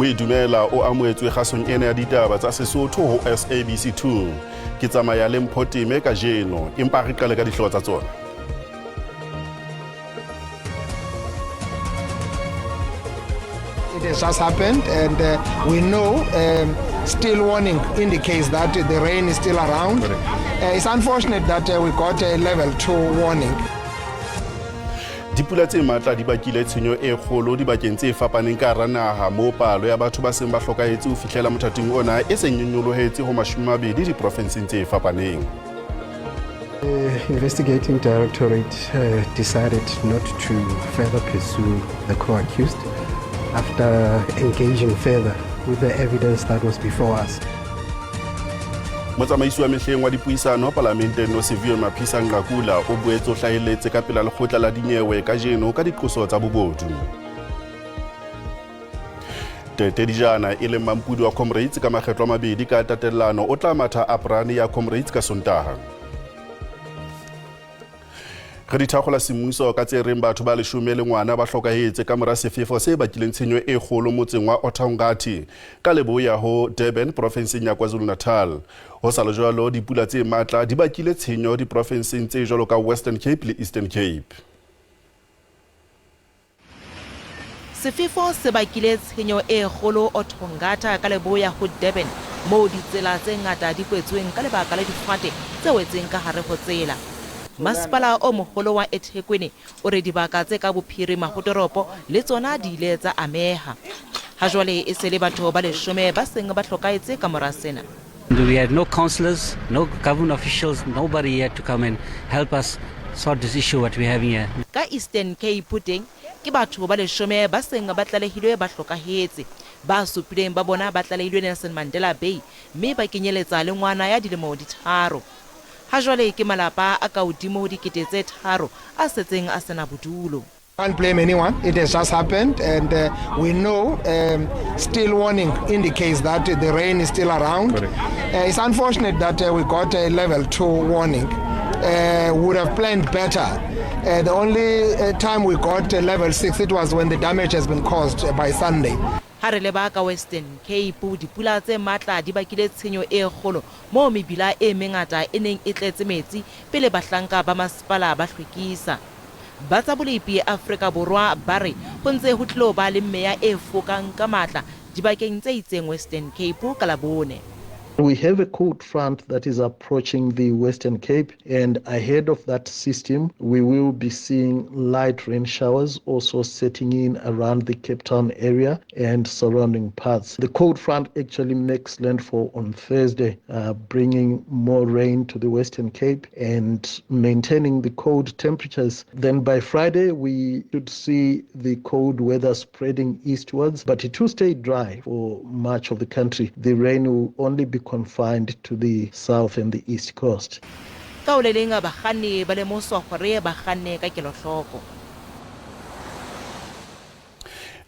Moe dumela o amohetswe kgasong ena ya ditaba tsa Sesotho ho SABC 2. Ke tsamaya le Mpho Teme kajeno, empa re qale ka dihlooho tsa tsona. It has just happened, and we know still warning indicates that the rain is still around. It's unfortunate that we got a level 2 warning. Dipula tse matla di bakile tshenyo e kgolo dibakeng tse fapaneng ka hara naha, moo palo ya batho ba seng ba hlokahetse ho fihlela mothating ona e seng e nyolohetse ho 20 diprofenseng tse fapaneng. The investigating directorate decided not to further pursue the co-accused after engaging further with the evidence that was before us. Motsamaisi wa mehleng wa dipuisano palamenteng Nosiviwe Mapisa Nqakula o boetse o hlahelletse ka pela lekgotla la dinyewe kajeno ka diqoso tsa bobodu. Tete Dijana e leng mampudi wa Comrades ka makgetlo a mabedi ka tatellano o tla matha aprane ya Comrades ka Sontaha. Re di thakgola semmuso ka tse reng batho ba 11 le ngwana ba hlokahetse ka mora sefefo se bakileng tshenyo e kgolo motseng wa Othongathi ka leboya ho Durban profenseng ya KwaZulu-Natal. Ho sa le jwalo, dipula tse matla di bakile tshenyo diprofenseng tse jwalo ka Western Cape le Eastern Cape. Sefefo se bakile tshenyo e kgolo Othongatha ka leboya ho Durban, moo ditsela tse ngata di kwetsweng ka lebaka la difate tse wetseng ka hare ho tsela. Masepala o moholo wa eThekwini o re dibaka tse ka bophirima ho toropo le tsona di ile tsa ameha. Ha jwale e se le batho ba 10 ba seng ba hlokahetse ka mora sena. We had no councillors, no government officials, nobody here to come and help us sort this issue what we're having here. Ka Eastern Cape teng ke batho ba 10 ba seng ba tlalehilwe ba hlokahetse. Ba supileng ba bona ba tlalehilwe Nelson Mandela Bay mme ba kenyeletsa le ngwana ya dilemo di 3. Ha jwale ke malapa a ka hodimo ho 3,000 a setseng a sena bodulo. Can't blame anyone. It has just happened, and we know still warning indicates that the rain is still around. It's unfortunate that we got a level 2 warning. Would have planned better. The only time we got a level 6, it was when the damage has been caused by Sunday. Ha re leba ka Western Cape, dipula tse matla di bakile tshenyo e kgolo moo mebila e mengata e neng e tletse metsi pele bahlanka ba masepala ba hlwekisa. Ba tsa bolepi Afrika Borwa ba re ho ntse ho tlilo ba le meya e fokang ka matla dibakeng tse itseng Western Cape ka Labone. We have a cold front that is approaching the Western Cape, and ahead of that system, we will be seeing light rain showers also setting in around the Cape Town area and surrounding parts. The cold front actually makes landfall on Thursday, bringing more rain to the Western Cape and maintaining the cold temperatures. Then by Friday, we should see the cold weather spreading eastwards, but it will stay dry for much of the country. The rain will only be confined to the south and the east coast. Ka ho le leng, bakganni ba lemoswa hore ba kganne ka kelohloko.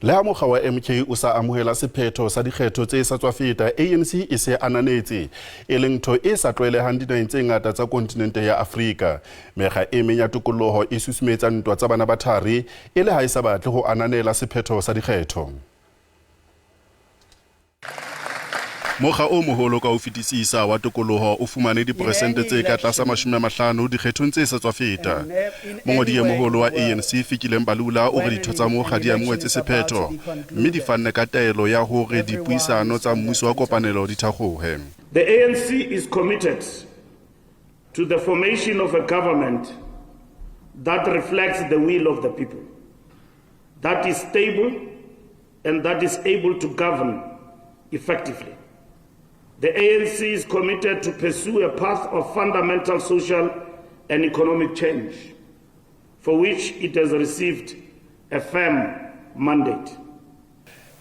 Le ha mokga wa MK o sa amohela sephetho sa dikgetho tse sa tswa feta, ANC e se ananetse, e leng ntho e sa tlwaelehang dinaheng tse ngata tsa kontinente ya Afrika. Mekga e meng ya tokoloho e susumetsa ntwa tsa bana ba thari e le ha e sa batle ho ananela sephetho sa dikgetho. Mokga o moholo ka ho fetisisa wa tokoloho o fumane diperesente tse ka tlasa 50 dikgethong tse sa tswa feta. Mongodi e moholo wa ANC Fikile Mbalula o re ditho tsa mokga di amohetse sephetho mme di fanne ka taelo ya hore dipuisano tsa mmuso wa kopanelo di thakgohe. The ANC is committed to the formation of a government that reflects the will of the people, that is stable and that is able to govern effectively. The ANC is committed to pursue a path of fundamental social and economic change, for which it has received a firm mandate.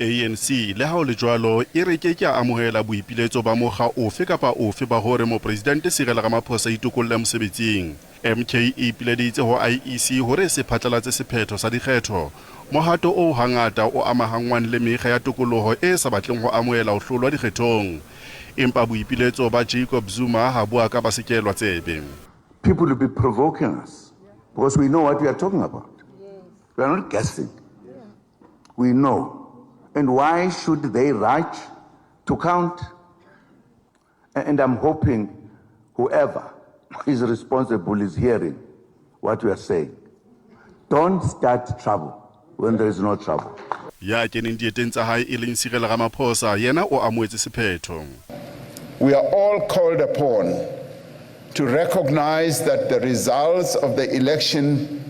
ANC le ha ho le jwalo e re ke ke a amohela boipiletso ba mokga ofe kapa ofe ba hore mopresidente Cyril Ramaphosa itokolle mosebetsing. MK e ipileditse ho IEC hore se phatlalatse sephetho sa dikgetho, mohato oo hangata o amahanngwang le mekga ya tokoloho e sa batleng ho amohela ho hlolwa dikgethong. Empa boipiletso ba Jacob Zuma ha bo a ka ba sekelwa tsebe. People will be provoking us because we know what we are talking about. We are not guessing. We know. And why should they rush to count? And I'm hoping whoever is responsible is hearing what we are saying. Don't start trouble when there is no trouble. Ya keneng dieteng tsa hae e leng Cyril Ramaphosa yena o amohetse sephetho. We are all called upon to recognize that the results of the election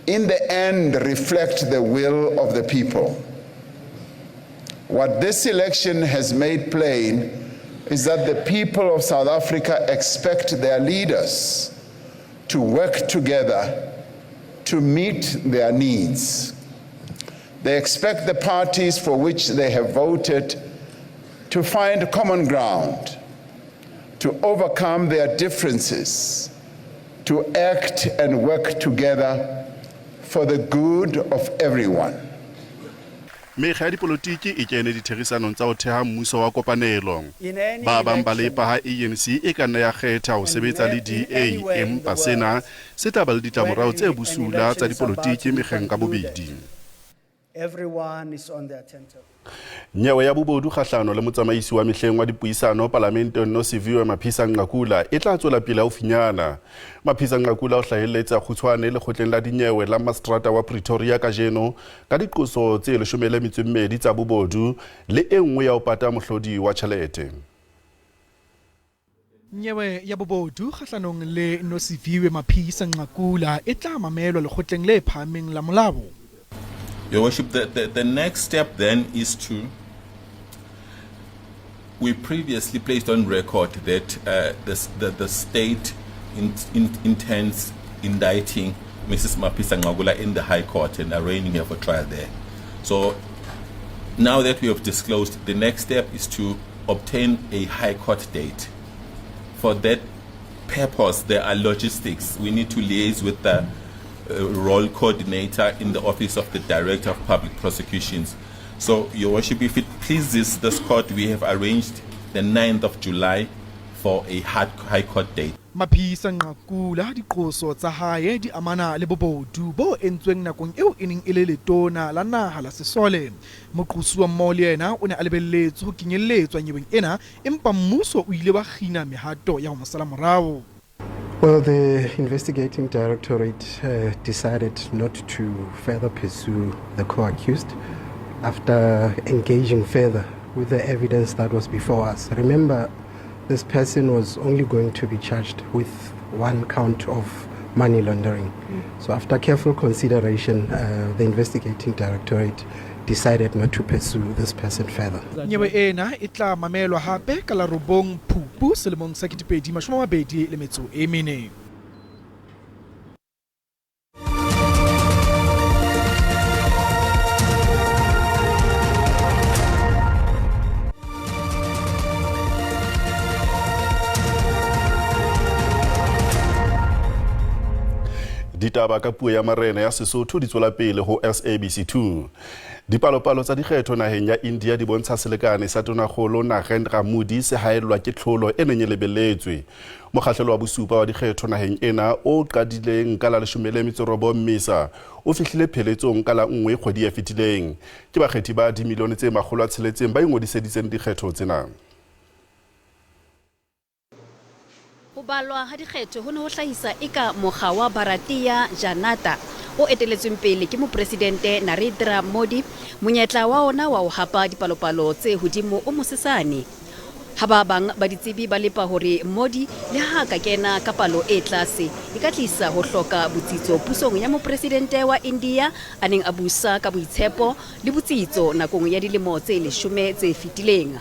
in the end reflect the will of the people. What this election has made plain is that the people of South Africa expect their leaders to work together to meet their needs. They expect the parties for which they have voted to find common ground, to overcome their differences, to act and work together for the good of everyone. Mekga ya dipolotiki e kene ditherisanong tsa ho theha mmuso wa kopanelo. Ba bang ba lepa ha ANC e ka nna ya kgetha ho sebetsa le DA, empa sena se tla ba le ditlamorao tse bosula tsa dipolotiki mekgeng ka bobedi. Nyewe ya bobodu kgahlano le motsamaisi wa mehleng wa dipuisano palamenteng Nosiviwe Mapisa Nqakula e tla tswela pele haufinyana. Mapisa Nqakula o hlahelletse kgutshwane lekgotleng la dinyewe la Mastrata wa Pretoria kajeno ka diqoso tse 12 tsa bobodu le e nngwe ya ho pata mohlodi wa tjhelete. Nyewe ya bobodu kgahlanong le Nosiviwe Mapisa Nqakula e tla mamelwa lekgotleng le phahameng la molao. Your Worship, the next step then is to, we previously placed on record that the state intends indicting Mrs. Mapisa Nqakula in the High Court and arraigning her for trial there. So now that we have disclosed, the next step is to obtain a High Court date. For that purpose, there are logistics. We need to liaise with the role coordinator in the office of the Director of Public Prosecutions. So, Your Worship, if it pleases this court, we have arranged the 9th of July for a High Court date. Mapisa Nqakula diqoso tsa hae di amana le bobodu bo entsweng nakong eo e neng e le letona la naha la sesole. Moqosuwa mmoho le yena o ne a lebelletswe ho kenyelletswa nyeweng ena, empa mmuso o ile wa kgina mehato ya ho mo sala morao. Well, the investigating directorate decided not to further pursue the co-accused after engaging further with the evidence that was before us. Remember, this person was only going to be charged with one count of money laundering. So after careful consideration, the investigating directorate decided not to pursue this person further. Nyewe ena e tla mamelwa hape ka la 9 Phupu selemong sa 2024. Ditaba ka puo ya marena ya Sesotho di tswela pele ho SABC 2. Dipalopalo tsa dikgetho naheng ya India di bontsha selekane sa tonakgolo Narendra Modi se haellwa ke tlholo e neng e lebelletswe. Mokgahlelo wa bosupa wa dikgetho naheng ena o qadileng ka la 19 Mmesa o fihlile pheletsong ka la 1 kgwedi e fetileng. Ke bakgethi ba dimilione tse 600 ba ingodiseditseng dikgetho tsena. Ho balwa ha dikgetho ho ne ho hlahisa eka mokga wa Bharatiya Janata o eteletsweng pele ke mopresidente Narendra Modi, monyetla wa ona wa ho hapa dipalopalo tse hodimo o mosesane. Ha ba bang ba ditsebi ba lepa hore Modi le ha ka kena ka palo e tlase e ka tlisa ho hloka botsitso pusong ya mopresidente wa India a neng a busa ka boitshepo le botsitso nakong ya dilemo tse 10 tse fetileng.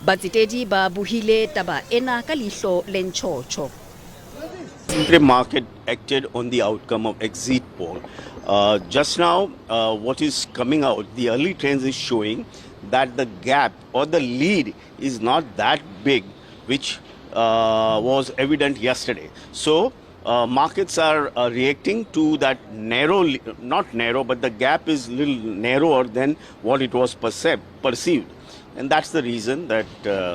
Batsetedi ba buhile taba ena ka leihlo le ntjhotjho. The market acted on the outcome of exit poll. Just now, what is coming out, the early trends is showing that the gap or the lead is not that big, which was evident yesterday. So markets are reacting to that narrow, not narrow, but the gap is little narrower than what it was perceived. And that's the reason that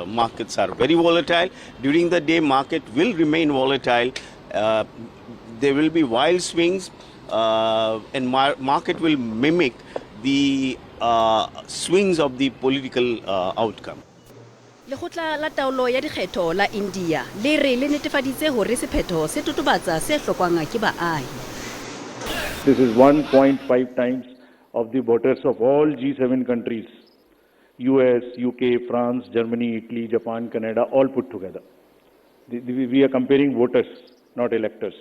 markets are very volatile. During the day, market will remain volatile. There will be wild swings, and market will mimic the swings of the political outcome. Lekgotla la Taolo ya Dikgetho la India le re le netefaditse hore sephetho se totobatsa se hlokwang ke baahi. This is 1.5 times of the voters of all G7 countries, US, UK, France, Germany, Italy, Japan, Canada, all put together. We are comparing voters, not electors.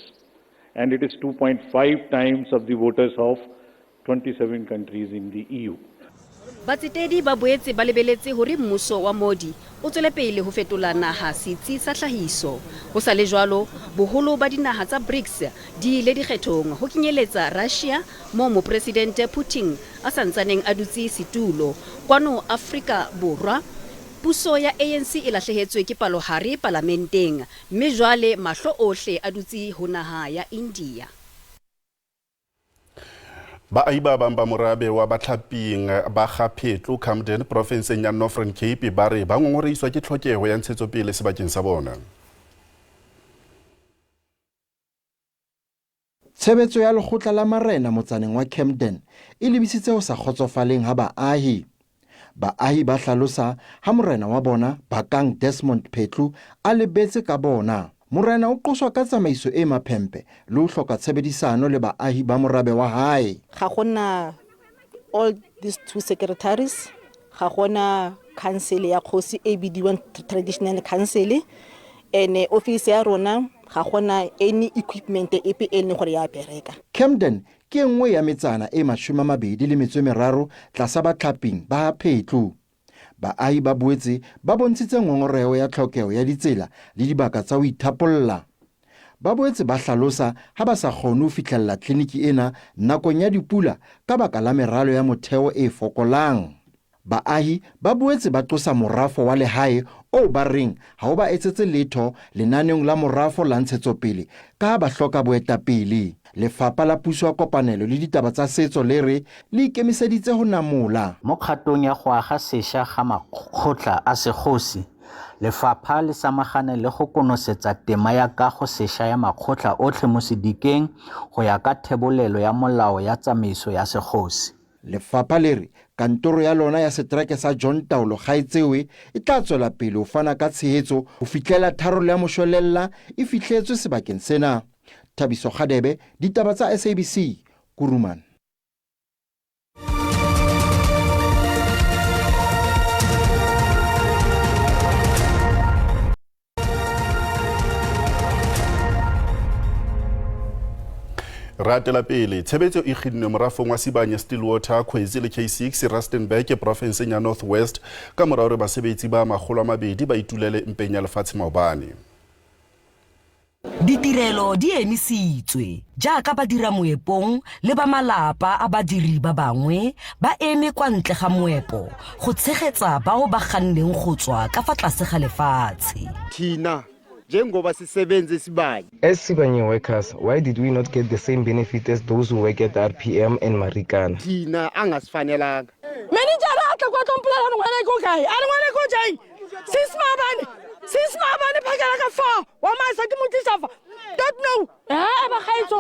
And it is 2.5 times of the voters of 27 countries in the EU. Batsetedi ba boetse ba lebeletse hore mmuso wa Modi o tswele pele ho fetola naha setsi sa tlhahiso. Ho sa le jwalo, boholo ba dinaha tsa BRICS di ile dikgethong ho kenyeletsa Russia moo Mopresidente Putin a sa ntsaneng a dutse setulo. Kwano Afrika Borwa, puso ya ANC e lahlehetswe ke palohare palamenteng mme jwale mahlo ohle a dutse ho naha ya India. Baahi ba bang ba morabe wa Batlhaping ba Ga-Phetlo Camden profenseng ya Northern Cape ba re ba ngongorehiswa ke tlhokeho ya ntshetsopele sebakeng sa bona. Tshebetso ya lekgotla la marena motsaneng wa Camden e lebisitse ho sa kgotsofaleng ha baahi. Baahi ba hlalosa ha morena wa bona Bakang Desmond Phetlo a lebetse ka bona. Morena o qoswa ka tsamaiso e maphempe le ho hloka tshebedisano le baahi ba morabe wa hae. Ga gona all these two secretaries, ga gona council ya kgosi e bidiwang traditional council, and office ya rona ga gona any equipment epe e leng gore ya bereka. Camden ke e nngwe ya metsana e 23 tlasa Batlhaping ba Phetlo. Baahi ba boetse ba bontshitse ngongoreho ya tlhokeho ya ditsela le dibaka tsa ho ithapolla. Ba boetse ba hlalosa ha ba sa kgone ho fihlella tleliniki ena nakong ya dipula ka baka la meralo ya motheo e fokolang. Baahi ba boetse ba qosa morafo wa lehae oo ba reng ha o ba etsetse letho lenaneong la morafo la ntshetsopele ka ha ba hloka boetapele. Lefapha la Puso ya Kopanelo le Ditaba tsa Setso le re le ikemiseditse ho namola. Mo kgatong ya go aga sešwa ga makgotla a segosi, lefapha le samagane le go konosetsa tema ya kago sešwa ya makgotla otlhe mo sedikeng go ya ka thebolelo ya molao ya tsamaiso ya segosi. Lefapha le re kantoro ya lona ya setereke sa John Taolo Gaetsewe e tla tswela pele ho fana ka tshehetso ho fihlela tharollo ya moshwelella e fihletswe sebakeng sena. Thabiso Kgadebe, ditaba tsa SABC, Kuruman. Ratela pele tshebetso e kginnwe morafong wa Sibanye Stillwater Khwezi le K6 Rustenburg profenseng ya North West ka mora hore basebetsi ba 200 ba itulele mpeng ya lefatshe maobane. Ditirelo di emisitswe jaaka badira moepong le ba malapa a badiri ba bangwe ba eme kwa ntle ga moepo go tshegetsa bao ba ganneng go tswa ka fa tlase ga lefatshe. Thina njengoba sisebenza eSibanye. As Sibanye workers, why did we not get the same benefit as those who work at RPM and Marikana? Thina angasifanelanga. Manager a tla kwa tlo mpolela gore ngwana ke o kae? A re ngwana ke o jang? Since maabane phakela ka 4 wa masa ke mo tlisa fa. Don't know. Ba gaetso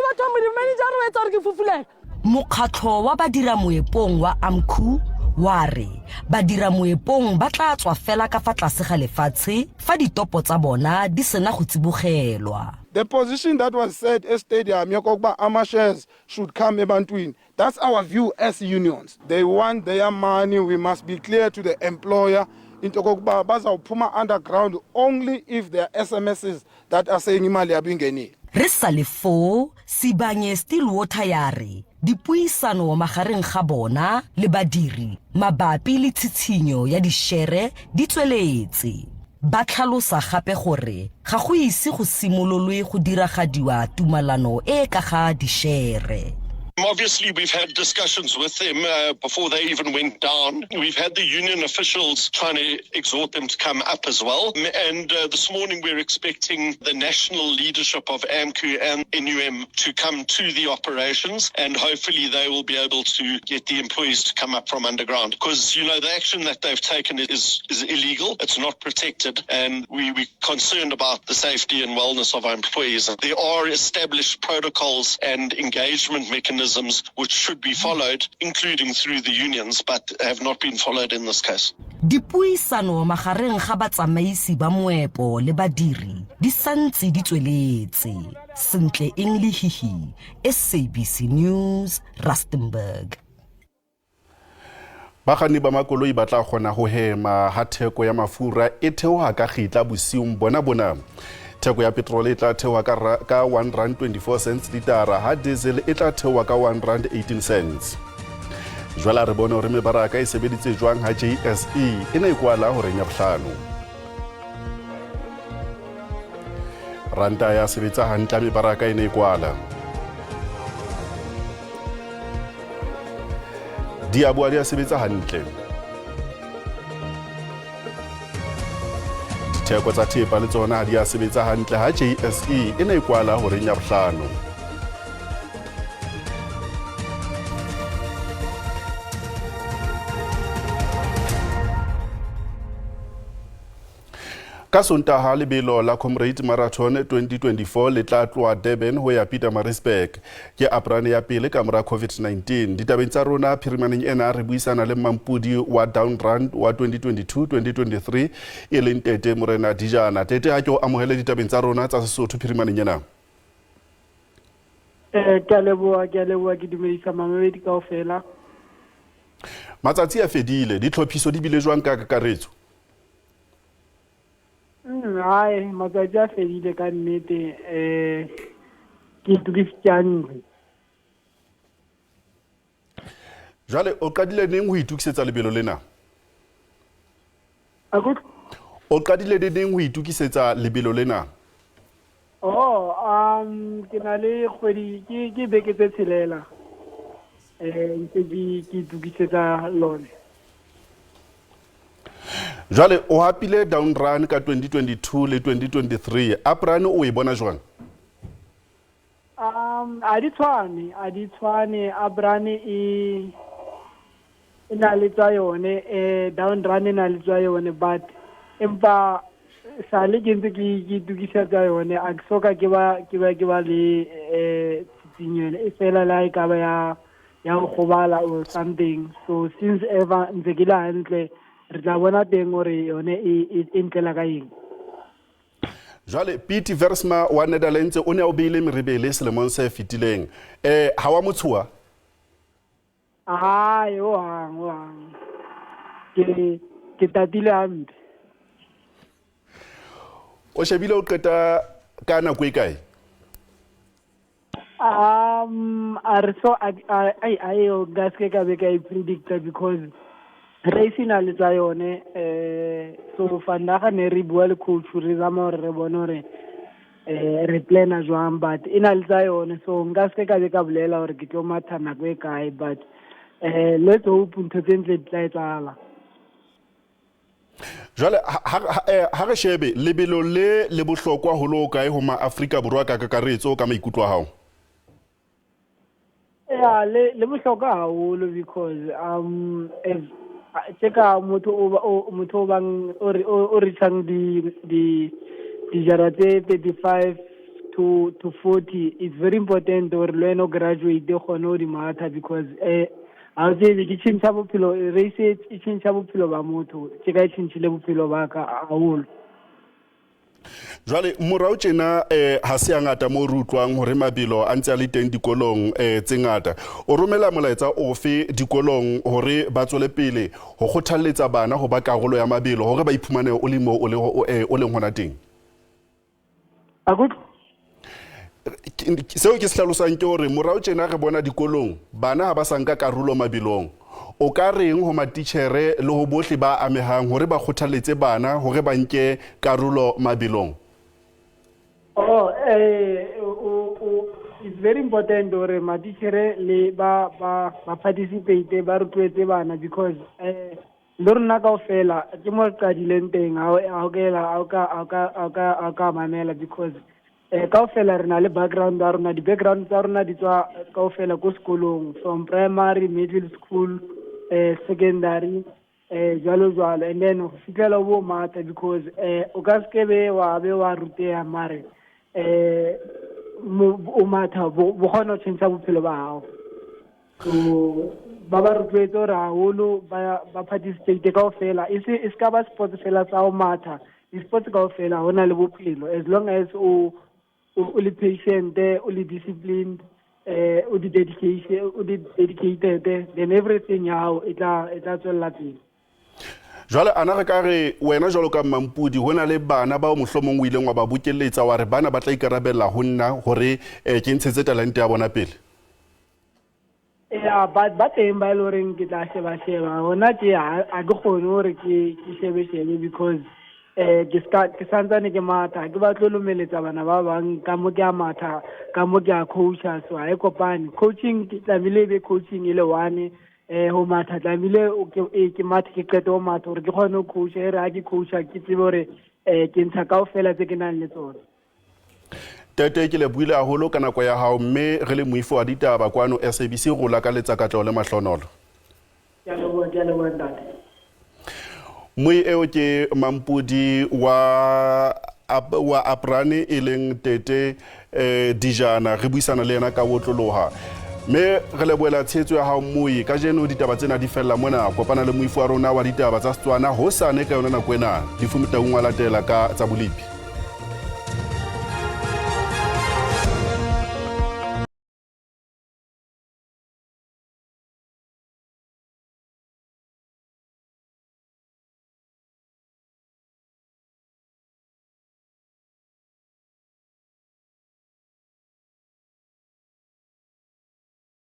batho ba Modimo, manager o etsa gore ke fufulela. Mokgatlho wa badira moepong wa AMCU wa re badira moepong ba tla tswa fela ka fa tlase ga lefatshe fa ditopo tsa bona di sena go tsibogelwa. The position that was said at stadium yokokuba ama shares should come ebantwini. That's our view as unions. They want their money. We must be clear to the employer into yokokuba bazawuphuma underground only if there are SMSs that are saying imali yabo ingenile. Re sa le foo, Sibanye Stillwater ya re dipuisano magareng ga bona le badiri mabapi le tshitshinyo ya dishere di tsweletse. Ba tlhalosa gape gore ga go ise go simololwe go diragadiwa tumalano e ka ga dishere. Obviously, we've had discussions with them before they even went down. We've had the union officials trying to exhort them to come up as well. And this morning, we're expecting the national leadership of AMCU and NUM to come to the operations, and hopefully they will be able to get the employees to come up from underground. Because, you know, the action that they've taken is illegal. It's not protected. And we're concerned about the safety and wellness of our employees. There are established protocols and engagement mechanisms mechanisms which should be followed, including through the unions, but have not been followed in this case. Dipuisano magareng ga batsamaisi ba moepo le badiri di santse di tsweletse. Sentle Eng Lehihi, SABC News, Rustenburg. Bakganni ba makoloi ba tla kgona ho hema ha theko ya mafura e theoha ka kgitla bosiung bona bona. Theko ya petrol e tla theoha ka 1 rand 24 cents litara, ha diesel e tla theoha ka 1 rand 18 cents. Jwale re bone hore mebaraka e sebeditse jwang ha JSE e ne e kwala horeng ya bohlano. Ranta ya sebetsa hantle mebaraka e ne e kwala. Di a boa di a sebetsa hantle. Ditheko tsa thepa le tsona ha di a sebetsa hantle ha JSE e ne e kwala horeng ya bohlano. Ka Sontaha lebelo la Comrade Marathon 2024 le tla tloha Durban ho ya Pietermaritzburg. Ke aprane ya pele ka mora COVID-19. Ditabeng tsa rona phirimaneng ena re buisana le Mampudi wa Down Run wa 2022-2023 e leng Tete Morena Dijana. Tete, ha ke o amohele ditabeng tsa rona tsa Sesotho phirimaneng ena. Ke a leboha, ke a leboha, ke dumedisa mamedi kaofela. Matsatsi a fedile, ditlhophiso di bile jwang ka kakaretso? Hai, matsatsi a fedile ka nnete, ke itokisitse hantle. Jwale o qadile neng ho itokisetsa lebelo lena? O qadile neng ho itokisetsa lebelo lena? Oh, ke na le kgwedi, ke beke tse tshelela. Ntse ke itokisetsa lone. Jwale o hapile Down Run ka 2022 le 2023. Up Run o e bona jwang? A di tshwane. Up Run e na le tsa yone, Down Run e na le tsa yone, but empa sa le ke ntse ke itokisetsa yone, a ke soka ke ba le tsitsinyelo e fela la e ka ba ya go gobala or something. So since ever ntse ke le hantle, re tla bona teng hore yone e ntlela ka eng. Jwale Piet Versma wa Netherlands o ne a o beile merebele selemong se fetileng. Ha wa mo tshoha? Hai, hohang. Ke tatile hampe. O shebile o qeta ka nako e kae? A re so ai o nka se ka be ka e predicta because race e na le tsa yone, so vandaga ne re bua le coach re zama hore re bone hore re plana jwang, but e na le tsa yone, so nka se ka be ka bolela hore ke tlo matha nako e kae, but let's hope ntho tse ntle di tla etsahala. Jwale ha re shebe lebelo le bohlokwa ho le kae ho ma Afrika Borwa ka kakaretso ka maikutlo a hao? Yeah, le bohlokwa haholo because if tjeka motho o bang o reachang di dijara tse 35 to 40, it's very important hore le wena o graduate kgone ho di matha because ha o tsebe ke tjhentjha bophelo, race e tjhentjha bophelo ba motho, tjeka e tjhentjhile bophelo ba ka haholo. Jwale morao tjena ha se ngata mo re utlwang hore mabelo a ntse a le teng dikolong tse ngata. O romela molaetsa ofe dikolong hore ba tswele pele ho kgothalletsa bana ho ba karolo ya mabelo hore ba iphumane o le mo o leng hona teng? Seo ke se hlalosang ke hore morao tjena re bona dikolong bana ha ba sa nka karolo mabelong. O ka reng ho matitjhere le ho bohle ba amehang hore ba kgothalletse bana hore ba nke karolo mabelong? Oh, it's very important hore matitjhere le ba participate, ba rotloetse bana because le rona kaofela ke mo re qadileng teng, ha o ka mamela because kaofela re na le background ya rona, di-background tsa rona di tswa kaofela ko sekolong, from primary, middle school, secondary, jwalo jwalo, and then ho fihlela o bo matha because o ka se be wa be wa ruteha mare o matha bo kgona ho tjhentjha bophelo ba hao. So ba ba rotloetse gore haholo ba ba participate kaofela, e se e ska ba sports fela tsa ho matha, di-sports kaofela ho na le bophelo as long as o o le patient, o le disciplined, o di dedication, o di dedicated, then everything ya hao e tla e tla tswella pele. Jwale ana re ka re wena jwalo ka Mampudi ho na le bana bao mohlomong o ileng wa ba bokelletsa wa re bana ba tla ikarabella ho nna hore ke ntshetse talente ya bona pele? Ya, ba ba teng ba e le horeng ke tla sheba sheba hona tje, ha ke kgone hore ke ke shebe shebe because ke ska ke santsane ke matha, ke batle ho lomeletsa bana ba bang ka mo ke a matha, ka mo ke a coacha, so ha e kopane. Coaching ke tlamehile e be coaching e le one, ho matha tlamehile o ke ke mathe, ke qete ho matha hore ke kgone ho coacha, e re ha ke coacha ke tsebe hore ke ntsha kaofela tse ke nang le tsona. Tete, ke lebohile haholo ka nako ya hao, mme re le moifo wa ditaba kwano SABC re o lakaletsa katleho le mahlonolo. Ke a leboha, ke a leboha ntate. Moi eo ke Mampudi wa wa Aprane e leng Tete Dijana, re buisana le yena ka otloloha, mme re lebohela tshehetso ya hao Moi. Kajeno ditaba tsena di fella mona. Kopana le moifo wa rona wa ditaba tsa Setswana hosane ka yona nako ena. Lefu Motaung wa latela ka tsa bolipi.